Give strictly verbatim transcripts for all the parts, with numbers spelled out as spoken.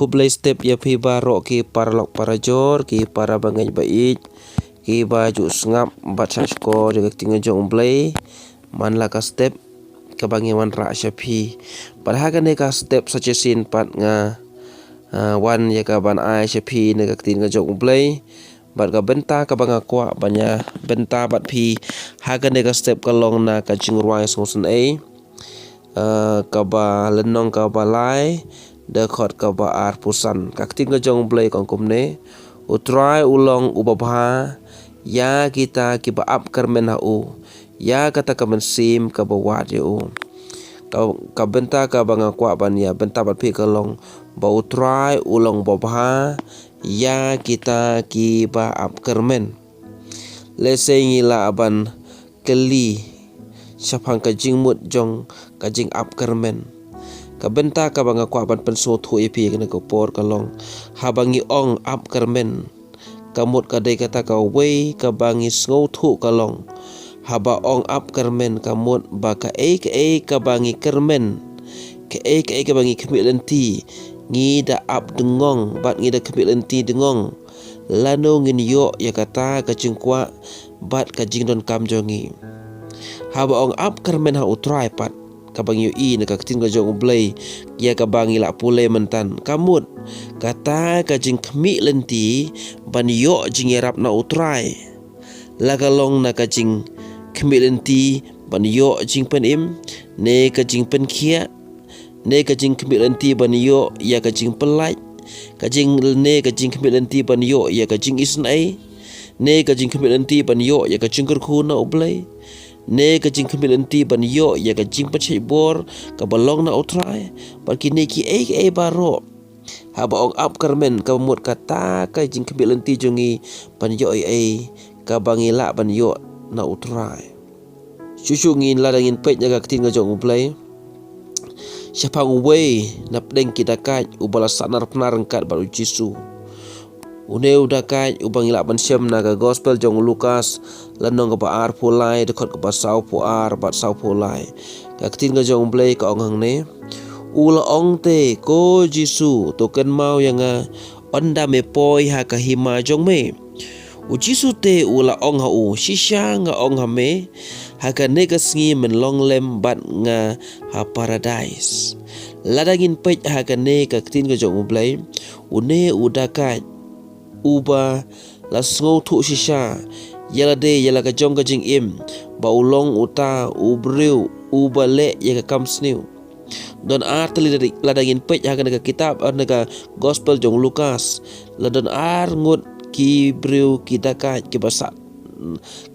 Khublei step ïa phi baroh ki paralok parajor, ki para bangeit ba ïeit, ki ba ju sngap bad shah shkor ïa ka ktien ka jong U Blei man la ka step kaba ngi wanrah sha phi. Bad ha kane ka step sa shisien pat nga, ah, wan ïa ka ban ai sha phi na ka ktien ka jong U Blei. Bad ka bynta kaba nga kwah ban ïa bynta bad phi ha kane ka step ka long na ka jingrwai sngewsynei, eh, kaba lynnong kaba lai, dkhot kaba arphew san. Ka ktien ka jong U Blei ka ong kumne: U Trai u long uba bha ïa kita kiba ap kyrmen ha u, ïa kata ka mynsiem kaba wad ïa u. Ka, ka bynta kaba nga kwah ban ïa bynta bad phi ka long ba U Trai u long uba bha ïa kita kiba ap kyrmen. Lehse ngi lah ban kylli shaphang ka jingmut jong ka jingap kyrmen. Ka bynta kaba nga kwah ban pynsngewthuh ïa phi ha kane ka por ka long, haba ngi ong ap kyrmen, ka mut ka dei kata kawei kaba ngi sngewthuh ka long, haba ong ap kyrmen ka mut ba kaei kaei kaba ngi kyrmen, kaei kaei kaba ngi khmih lynti, ngi da ap dngong bad ngi da khmih lynti dngong. Lano ngin ïoh ïa kata ka jingkwah bad ka jingdonkam jong ngi. Haba ong ap kyrmen ha U Trai pat, kaba ngi ïohi na ka ktien ka jong U Blei ïa kaba ngi lah pule myntan, ka mut kata ka jingkhmih lynti ban ïoh jingïarap na U Trai. La ka long na ka jingkhmih lynti ban ïoh jingpynim, ne ka jingpynkhiah, ne ka jingkhmih lynti ban ïoh ïa ka jingpyllait, ka jing, ne ka jingkhmih lynti ban ïoh ïa ka jingisynei, ne ka jingkhmih lynti ban ïoh ïa ka jingkyrkhu na U Blei, ne ka jingkhmih lynti ban ïoh ïa ka jingpynshait bor kaba long na U Trai. Bad kine kiei kiei baroh, haba ong ap kyrmen, ka mut kata ka jingkhmih lynti jong ngi ban ïoh ei ei kaba ngi lah ban ïoh na U Trai. Shuh shuh ngin, lada ngin peit na ka ktien ka jong U Blei shaphang uwei na pdeng ki dakait uba la sahnarphna ryngkat bad U Jisu. Une u dakait uba ngi lah ban shem na ka Gospel jong u Lukas, lynnong kaba arphew lai, dkhot kaba sawphew ar bad sawphew lai. Ka ktien ka jong U Blei ka ong hangne: U la ong te, Ko Jisu, to kynmaw ïa nga ynda me poi ha ka hima jong me. U Jisu te u la ong ha u, Shisha nga ong ha me, ha kane ka sngi men long lem bad nga ha Paradais. Lada ngin peit ha kane ka ktien ka jong U Blei, une u dakait uba la sngewthuh shisha ïa lade, ïa la ka jong ka jingim, ba u long uta u briew uba leh ïa ka kam sniew. Don ar tylli, lada ngin peit ha kane ka kitab, ha kane ka Gospel jong u Lukas, la don ar ngut ki briew ki dakait kiba sah,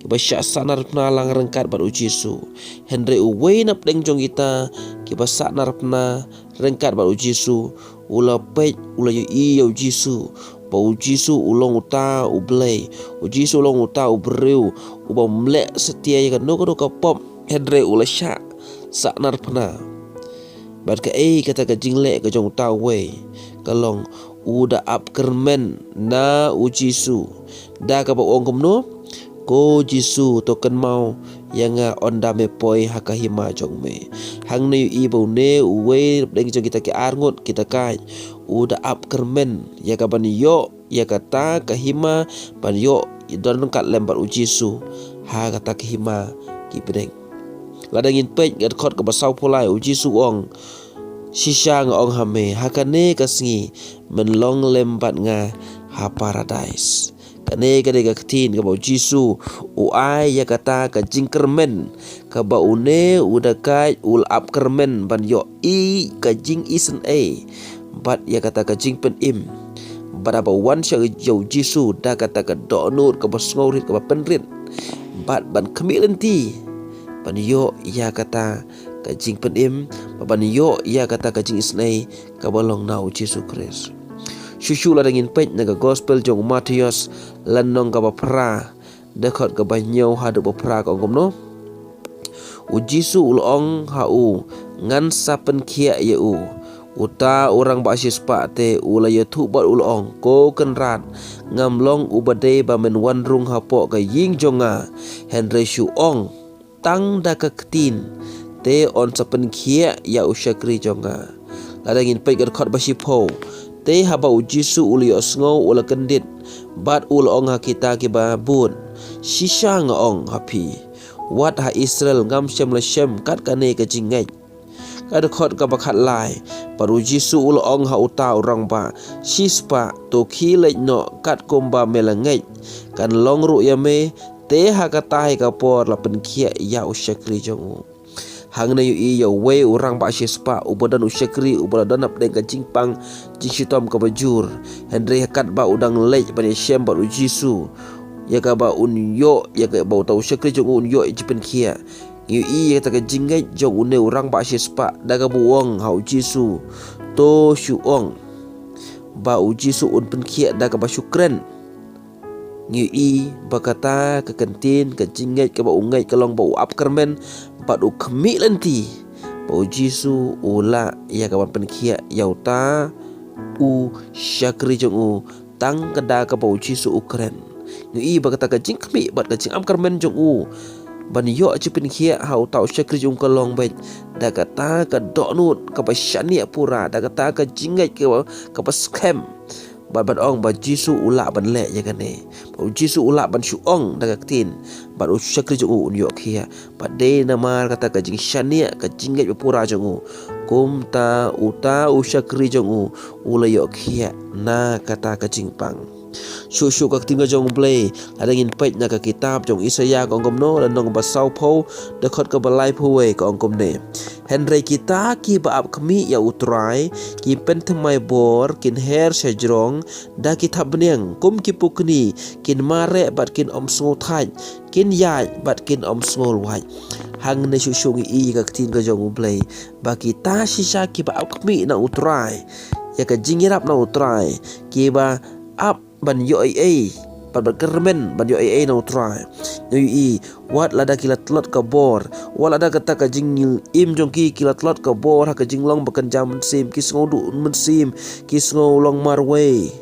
kiba shah sahnarphna lang ryngkat bad U Jisu. Hynrei uwei na pdeng jong kita kiba sahnarphna ryngkat bad U Jisu, u la peit, u la ïohi ïa U Jisu, ba U Jisu u long uta U Blei, U Jisu u long uta u briew uba ym leh satia ïa kano kano ka pop, hynrei u la shah sahnarphna. Bad kaei kata ka jingleh ka jong uta uwei, ka long u da ap kyrmen na U Jisu, da kaba u ong kumno: Ko Jisu, to kynmaw ïa nga ynda me poi ha ka hima jong me. Hangne ïohi ba une uwei na pdeng jong kita ki ar ngut ki dakait, u da ap kyrmen ïa ka ban ïoh ïa kata ka hima, ban ïoh don ryngkat lem bad U Jisu ha kata ka hima ki bneng. Lada ngin peit ka dkhot kaba sawphew lai, U Jisu u ong, Shisha nga ong ha me, ha kane ka sngi men long lem bad nga ha Paradais. Kane ka dei ka ktien kaba U Jisu u ai ïa kata ka jingkyrmen kaba une u dakait u la ap kyrmen ban ïohi ka jingisynei bad ïa kata ka jingpynim. Bad haba u wan sha ïa U Jisu da kata ka dohnud kaba sngewrit, kaba pynrit, bad ban khmih lynti ban ïoh ïa kata ka jingpynim, bad ban ïoh ïa kata ka jingisynei kaba long na U Jisu Khrist. Shuh shuh lada ngin peit na ka Gospel jong u Mathaios, lynnong kaba phra, dkhot kaba hynñiew haduh ba phra, ka ong kumno: U Jisu u la ong ha u, Ngan sa pynkhiah ïa u. Uta u rangbah shispah te u la ïathuh bad u la ong, Ko Kynrad, ngam long uba dei ba men wan rung hapoh ka ïing jong nga, hynrei shu ong tang da ka ktien te yn sa pynkhiah ïa u shakri jong nga. Lada ngin peit ka dkhot ba shiphew, Te haba u Jisu u la ïohsngew, u la kyndit, bad u la ong ha kita kiba bud, shisha nga ong ha phi, wat ha Israel ngam shym la shem kat kane ka jingngeit. Ka dkhot kaba khatlai. Bad u Jisu u la ong ha uta u rangbah shispah, to khie leit noh, katkum ba me la ngeit, kan long ruh ïa me. Te ha katei ka por la pynkhiah ïa u shakri jong u. Hangne ïohi ïa uwei u rangbah shispah uba don u shakri uba la don hapdeng ka jingpang jingshitom kaba jur. Hynrei katba u dang leit ban ïashem bad u Jisu, ïa kaba un ïoh, ïa kaba uta u shakri jong u un ïoh jingpynkhiah, ngi ïohi ïa kata ka jingngeit jong une u rangbah shispah da kaba u ong ha u Jisu, to shu ong ba u Jisu un pynkhiah da kaba shu kren. Ngi ïohi ba kata ka kyntien ka jingngeit kaba u ngeit ka long ba u ap kyrmen bad u khmih lynti ba u Jisu u lah ïa kaban pynkhiah ïa uta u shakri jong u tang ka da kaba u Jisu u kren. Ngi ïohi ba kata ka jingkhmih bad ka jingap kyrmen jong u ban ïoh jingpynkhiah ha uta u shakri jong u ka long beit da kata ka dohnud kaba shaniah pura, da kata ka jingngeit kaba, kaba skhem. Bad ban ong ba Jisu u lah ban leh ïa kane. Ba u Jisu u lah ban shu ong da ka ktien, bad u shakri jong u un ïoh khiah. Bad dei namar kata ka jingshaniah, ka jingngeit ba pura jong u, kumta uta u shakri jong u u la ïoh khiah na kata ka jingpang. Shuh shuh ka ktien ka jong u Blei, lada ngin peit na ka kitab jong u Isaïah ka ong kumno, lynnong ba sawphew, dkhot kaba laiphew wei, ka ong kumne. Hynrei kita kiba ap khmih ïa u Trai kin pynthymmai bor, kin her shajrong da ki thapbniang kum ki pukni, kin mareh bad kin ym sngewthait, kin ïaid bad kin ym sngewlwait. Hangne shuh shuh ngi ïohi ka ktien ka jong u Blei ba kita shisha kiba ap khmih na u Trai, ïa ka jingïarap na u Trai, kiba ap ban ïoh ei ei, bad ban kyrmen ban ïoh ei ei na u Trai. Ngi ïohi, wat lada ki la tlot ka bor, wat lada kata ka jingim jong ki ki la tlot ka bor ha ka jinglong ba kynja mynsiem, ki sngew duh mynsiem, ki sngew long marwei.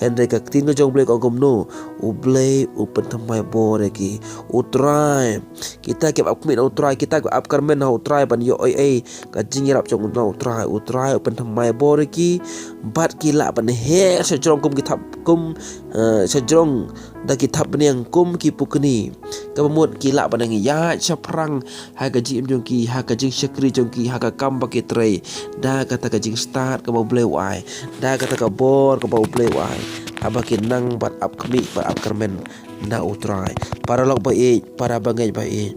Hynrei ka ktien ka jong u Blei ka ong kumno, u Blei u pynthymmai bor ïa ki. U Trai, kita kiba ap khmih na u Trai, kita kiba ap kyrmen ha u Trai ban ïoh ei ei, ka jingïarap jong u na u Trai, u Trai u pynthymmai bor ïa ki, bad ki lah ban her shajrong kum ki thap, kum, eh, shajrong da ki thapbniang kum ki pukni. Kaba mut ki lah ban nang ïaid shaphrang ha ka jingim jong ki, ha ka jingshakri jong ki, ha ka kam ba ki trei, da kata ka jingstad kaba u Blei u ai, da kata ka bor kaba u Blei u ai, haba ki nang ban ap khmih, ban ap kyrmen na u Trai. Paralok ba ïeit, para bangeit ba ïeit,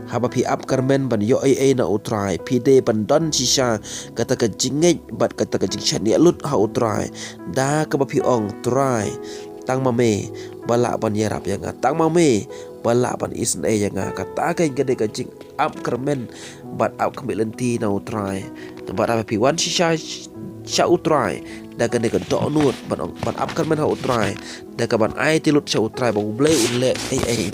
haba phi ap kyrmen ban ïoh ei ei na u Trai, phi dei ban don shisha kata ka jingngeit bad kata ka jingshaniah lut ha u Trai, da kaba phi ong, Trai, tang ma me ba lah ban ïarap ïa nga, tang ma me ba lah ban isynei ïa nga. Kata ka dei ka jingap kyrmen bad ap khmih lynti na u Trai. Bad haba phi wan shisha sha u Trai da kane ka dohnud ban ong, ban ap kyrmen ha u Trai, da kaban aiti lut sha u Trai ba u Blei un leh ei ei,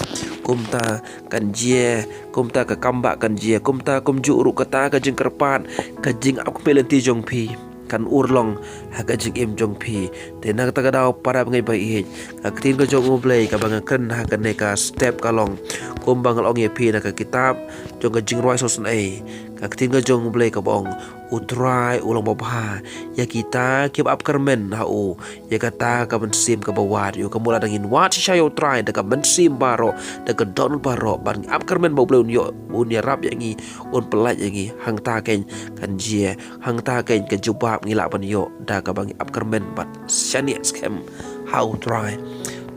kumta kan jia, kumta ka kam ba kan jia, kumta kumjuh ruh kata ka jingkyrpad, ka jingap khmih lynti jong phi kan urlong ha ka jingim jong phi. Te na kata ka daw, para bangeit ba ïeit, ka ktien ka jong u Blei kaba nga kren ha kane ka step ka long, kumba nga la ong ïa phi na ka kitab jong ka Jingrwai Sngewsynei, ka ktien ka jong u Blei kaba ong, u Trai u long babha ïa kita kiba ap kyrmen ha u ïa kata ka mynsiem kaba wad ïa u. Ka mut lada ngin wad shisha ïa u Trai da ka mynsiem baroh, da ka dohnud baroh, bad ngi ap kyrmen ba u Blei un ïoh, un ïarap ïa ngi, un pyllait ïa ngi, hangta keiñ kan jia, hangta keiñ ka jubab ngi lah ban ïoh da kaba ngi ap kyrmen bad shaniah skhem ha u Trai.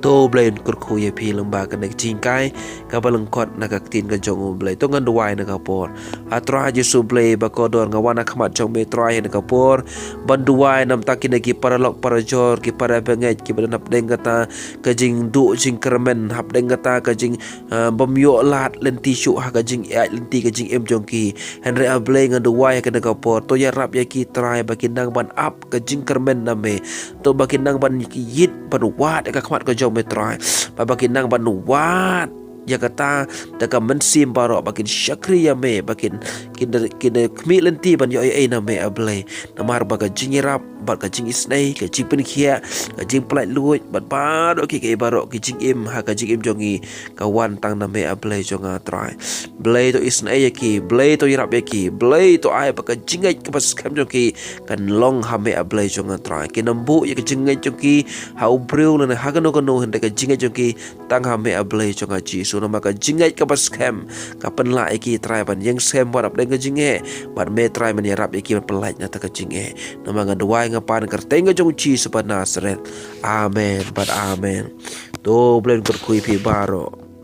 To u Blei un kyrkhu ïa phi lyngba kane ka jinghikai kaba lyngkot na ka ktien ka jong u Blei. To ngan duwai na ka por. A Trai Jisu Blei ba kordor, nga wan ha khmat jong me Trai ha kane ka por ban duwai namar kine ki paralok parajor, ki para bangeit kiba don hapdeng kata ka jingduh jingkyrmen, hapdeng kata ka jing, ah, bym ïoh lad lynti shuh ha ka jingïaid lynti ka jingim jong ki. Hynrei A Blei, nga duwai ha kane ka por, to ïarap ïa ki Trai ba kin nang ban ap ka jingkyrmen na me. To ba kin nang ban ïit ban wad ïa ka khmat ka jong me Trai. Ba, ba kin nang ban wad ïa kata da ka mynsiem baroh, ba kin shakri ïa me, ba kin Ki da, ki da khmih lynti ban ïoh ei ei na me, A Blei. Namar ba ka jingïarap, bad ka jingisynei, ka jingpynkhiah, ka jingpyllait luid, bad baroh ki, ki baroh ki jingim, ha ka jingim jong ngi, ka wan tang na me, A Blei jong nga Trai. Blei to isynei ïa ki, Blei to ïarap ïa ki, Blei to ai ba ka jingngeit kaba skhem jong ki kan long ha me, A Blei jong nga Trai. Kin ym buh ïa ka jingngeit jong ki ha u briew lane ha kano kano, hynrei ka jingngeit jong ki tang ha me, A Blei jong nga Jisu. Namar ka jingngeit kaba skhem ka pynlah ïa ki Trai ban ïeng skhem wat hapdeng ka jingeh, bad me Trai men ïarap ïa ki ban pyllait na kata ka jingeh. Namar nga duwai nga pan ha ka kyrteng ka jong u Jisu ba Nasaret. Amen bad amen. To Blei un kyrkhu ïa phi baroh.